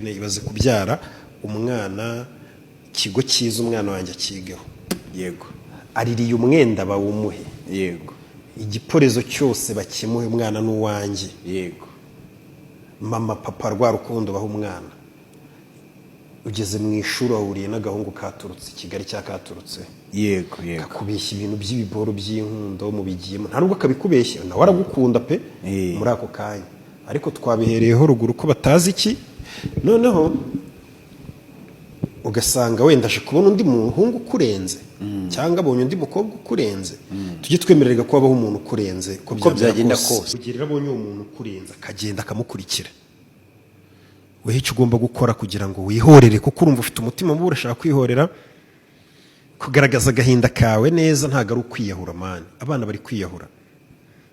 Ibaze kubyara umwana, ikigo cyiza umwana wanjye akigeho. Aririye umwenda bawumuhe. Igiporezo cyose bakimuhe, umwana ni uwanjye. Mama, papa, rwa rukundo baha umwana. Ugeze mu ishuri, wahuriye n'agahungu katurutse i Kigali cyangwa katurutse, yego yego kakubeshya ibintu by'ibiboro by'inkundo, mubigiyemo. Nta nubwo kabikubeshya, nawe aragukunda pe. Muri ako kanya, ariko twabihereyeho ruguru ko batazi iki. Noneho ugasanga wenda aje kubona undi muhungu ukurenze cyangwa abonye undi mukobwa ukurenze. Tujye twemererwa ko habaho umuntu ukurenze. Uko byagenda kose. Igihe rero abonye uwo muntu ukurenze, akagenda akamukurikira, weho icyo ugomba gukora kugira ngo wihorere, kuko urumva ufite umutima mubi, urashaka kwihorera, kugaragaza agahinda kawe neza, ntabwo ari ukwiyahura. Man, abana bari kwiyahura.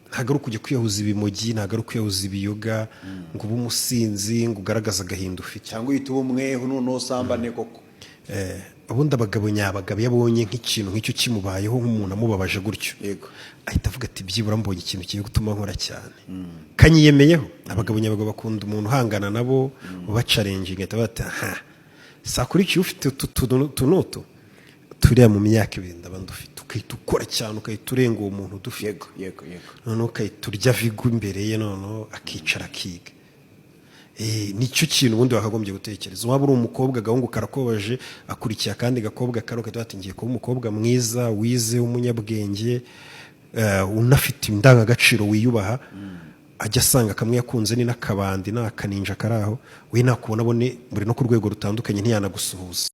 Ntabwo ari ukujya kwiyahuza ibimogi, ntabwo ari ukwiyahuza ibiyoga ngo ube umusinzi, ngo ugaragaze agahinda ufite. Cyangwa uhita uba umwehu, noneho usambane koko. Ubundi abagabo nyabagabo, iyo abonye nk'ikintu nk'icyo kimubayeho, nk'umuntu amubabaje gutyo, ahita avuga ati: "Byibura mbonye ikintu kigiye gutuma nkora cyane." Kanyiyemeyeho, abagabo nyabagabo bakunda umuntu uhangana nabo, ubachallenginga. Ahita bati: "Aha sakurikiye ufite utu utu n'utu turiya, mu myaka 2 ndaba ndufite." Ugahita ukora cyane, ugahita urenga uwo muntu udufite. yego yego yego Noneho ugahita urya vigu imbere ye, noneho akicara akiga. Nicyo kintu ubundi wakagombye gutekereza. Waba uri umukobwa, agahungu karakobaje, akurikiye akandi gakobwa karo, ugahita ati: "Ngiye kuba umukobwa mwiza, wize, w'umunyabwenge, unafite indangagaciro, wiyubaha." Ajya asanga kamwe yakunze ni n'akabandi n'akaninja kari aho, we nakubona abone muri no ku rwego rutandukanye, ntiyanagusuhuza.